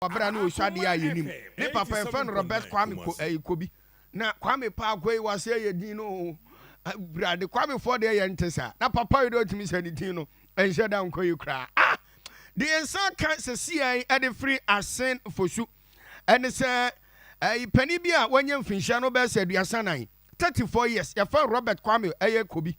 Ɔbɛrɛ no ɔsua adeɛ a yɛnim ne papa yɛfrɛ no Robert Kwame Ko ɛyi Kobi na Kwame Paako yi wase yɛ din no brade Kwame foɔ deɛ yɛ nte saa na papa yi deɛ ɔtumi sɛ ne din no ɛnhyɛ da nkɔ yi koraa. Ah, deɛ nsa ka sɛsia yi ɛde firi Asen Fosu ɛne sɛ ɛyi panin bi a wanya mfinhyia no bɛyɛ sɛ 34, 34 years, yɛfrɛ Robert Kwame ɛyɛ Kobi.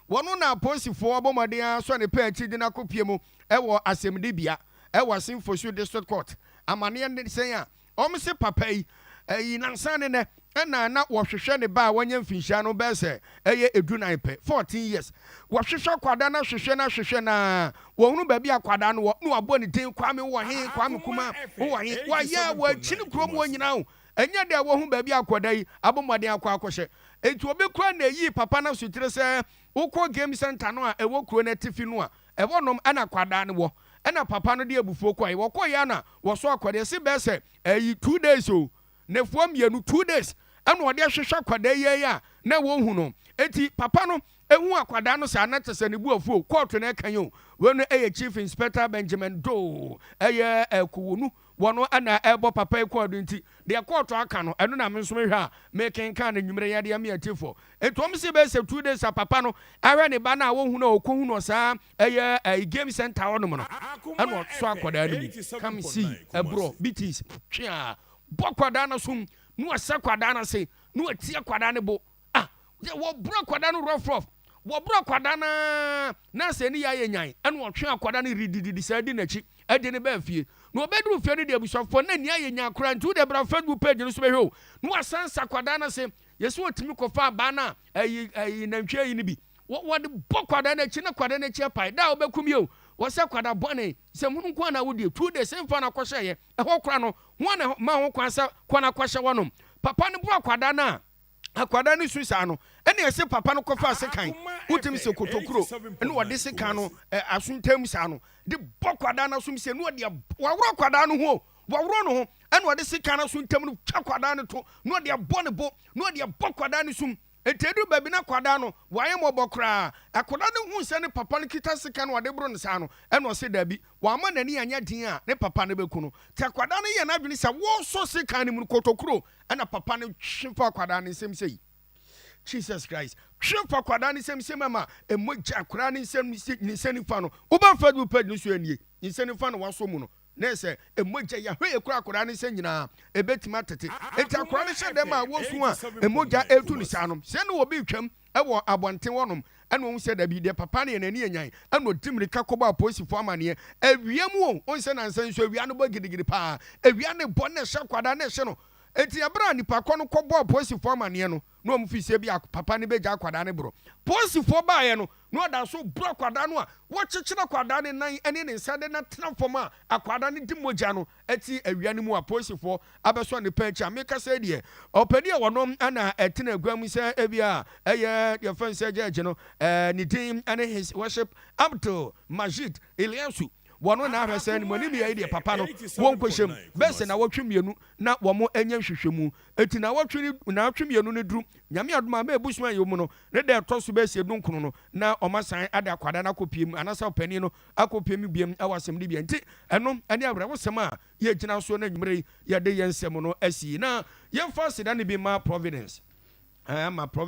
Wɔno na apolisifoɔ abɔ mmɔden asɔ ne pɛn akyi de no akɔpie mu ɛwɔ asɛmdibea ɛwɔ Asen Fosu District Court. Amanneɛ ne sɛn a wɔn se papa yi ɛyi nansa ne nɛ ɛna na wɔhwehwɛ ne ba a wɔnyɛ mfinhyia no bɛyɛ sɛ ɛyɛ 14 pɛ, 14 years. Wɔhwehwɛ akwadaa no, ahwehwɛ no, ahwehwɛ na wɔhunu baabi akwadaa no wɔ na wɔabɔ ne din: "Kwame wɔ he? Kwame Kuma wɔ he?" Wɔayɛ wɔakyi ne kurom wɔ nyinaa o, ɛnyɛ deɛ wɔhu baabi akwadaa yi abɔ mmɔden akɔ akɔhyɛ. Eti obi kura na eyi papa no sotire sɛ wokɔ game center no a ɛwɔ kuro no atifi no a ɛwɔ nom ɛna akwadaa no wɔ. Ɛna papa no de abufuo kɔɛ, wɔkɔ yɛ na wɔso akwadaa si bɛɛ sɛ ɛyi 2 days o, nefoɔ 2, 2 days ɛna ɔde ahwehwɛ akwadaa yi a na wɔhu no. Eti papa no ehu akwadaa no saa na te sɛ ne bu afuo. Kɔɔto no ɛka yi o, wɔn no ɛyɛ Chief Inspector Benjamin Doe ɛyɛ ɛkowonu wɔn ɛna ɛbɔ papa yi kɔɔdo. Nti deɛ kɔɔto aka no, ɛno na me nso mehwɛ a mekenkan no nwumere yɛde ɛmi atifoɔ. Nti wɔn si bɛyɛ sɛ 2 days a papa no ahwɛ ne ba no a wɔhu no a ɔkɔhu no saa ɛyɛ ɛyi game center hɔnom no, ɛna ɔsɔ akwadaa no mu kam si ɛborɔ beatings twea bɔ akwadaa no so na wɔsɛ akwadaa no ase na wɔtie akwadaa no bo. Ah, wɔborɔ akwadaa no rough rough, wɔborɔ akwadaa no na sɛ ne yɛ ayɛ nyan, ɛna wɔtwe akwadaa no ridididi saa di n'akyi ɛde ne bɛɛ fie. Na wɔbɛduru fie no deɛ, abusuafoɔ, na nea ayɛ nya koraa. Nti wode bra Facebook page no so bɛhwɛ o, na wasan sa akwadaa no ase. Yɛsɛ wɔtumi kɔfa abaa no a ɛyi ɛyi nantwie yi no bi wɔde bɔ akwadaa no akyi na akwadaa no akyi apae da a wɔbɛkum yi o. Wɔsɛ akwadaa bɔne sɛ hunu nko na wodie 2 days mfa no akɔhyɛeɛ ɛhɔ kora no ho na ma ho kwan sɛ kɔ no akɔhyɛ wɔnom. Papa no bɔ akwadaa no a akwadaa no su saa no, ɛna ɛsɛ papa no kɔfa sekan, wotumi sɛ kotokuro, ɛna wɔde sekan no ɛ aso saa no de bɔ akwadaa no asom sɛ na wɔde wɔaworɔ akwadaa no ho, wɔaworɔ no ho, ɛna wɔde sekan no aso ntam no twa akwadaa no to na wɔde abɔ ne bo na wɔde abɔ akwadaa no sum. Eti edu baabi na akwadaa no wɔayɛ mɔbɔ koraa. Akwadaa no hu sɛ ne papa no kita sekan no wɔde boro no saa no, ɛna ɔsɛ daabi, wɔama n'ani anyɛ den a ne papa no bɛku no. Te akwadaa no yɛ n'adwene sɛ wɔsɔ sekan no mu no kotokuro, ɛna papa no twe fa akwadaa no nsam sɛ yi, Jesus Christ, twe fa akwadaa no nsam sɛ mama emogya akwadaa no nsam, ne nsa nifa no. Woba Facebook page no so anie, ne nsa nifa no wasɔ mu no na sɛ emogya yɛahwɛ yɛ kura akwadaa no nsa nyinaa ebetumi atete. Eti akwadaa no hyɛ dɛm a wɔsu a emogya etu ne saa no sɛ ne obi twam ɛwɔ abɔnten hɔnom, ɛna ohun sɛ dabi deɛ, papa no yɛ n'ani enyan, ɛna odi mirika kɔbɔ apolisifoɔ amaneɛ. Awia mu o, ohun sɛ nansa nso awia no bɔ gidigidi paa, awia ne bɔ ne hyɛ akwadaa ne hyɛ no. Eti abere a nipa kɔ no kɔbɔ apolisifoɔ amaneɛ no na wɔn fi sɛ bi papa no bɛgya akwadaa no borɔ, polisifoɔ baeɛ no na ɔda so boro akwadaa no a wɔkyekyere akwadaa no nan ne ne nsa de na tena fam a akwadaa no di mogya no ɛti awia no mu a polisifoɔ abɛsɔ ne pɛn akyi. A meka sɛ deɛ ɔpanin a wɔnom ɛna ɛtena agua mu sɛ ebi a ɛyɛ deɛ fɛn sɛ gyɛɛgye no ne din ɛne His Worship Abdul Majid Eliasu. Wɔn na ahwɛ sɛ ne anim yɛ deɛ papa no wɔn nkɔhyɛm bɛsɛ na wɔtwe 2 na wɔn anya nhwehwɛmu. Eti na wɔtwe ne na wɔtwe 2 no duru Nyame adum a mɛɛbu a yɛ mu no ne deɛ ɛtɔ so bɛsi 19 no na ɔma san ade akwadaa no akɔ pie mu anaasɛ ɔpanin no akɔ pie mu biem ɛwɔ asɛm no bia. Nti ɛno ɛne awerɛwosɛm a yɛgyina so na nwumere yi yɛde yɛn nsɛm no asi na yɛmfa aseda no bi ma Providence, ɛɛ ma Providence.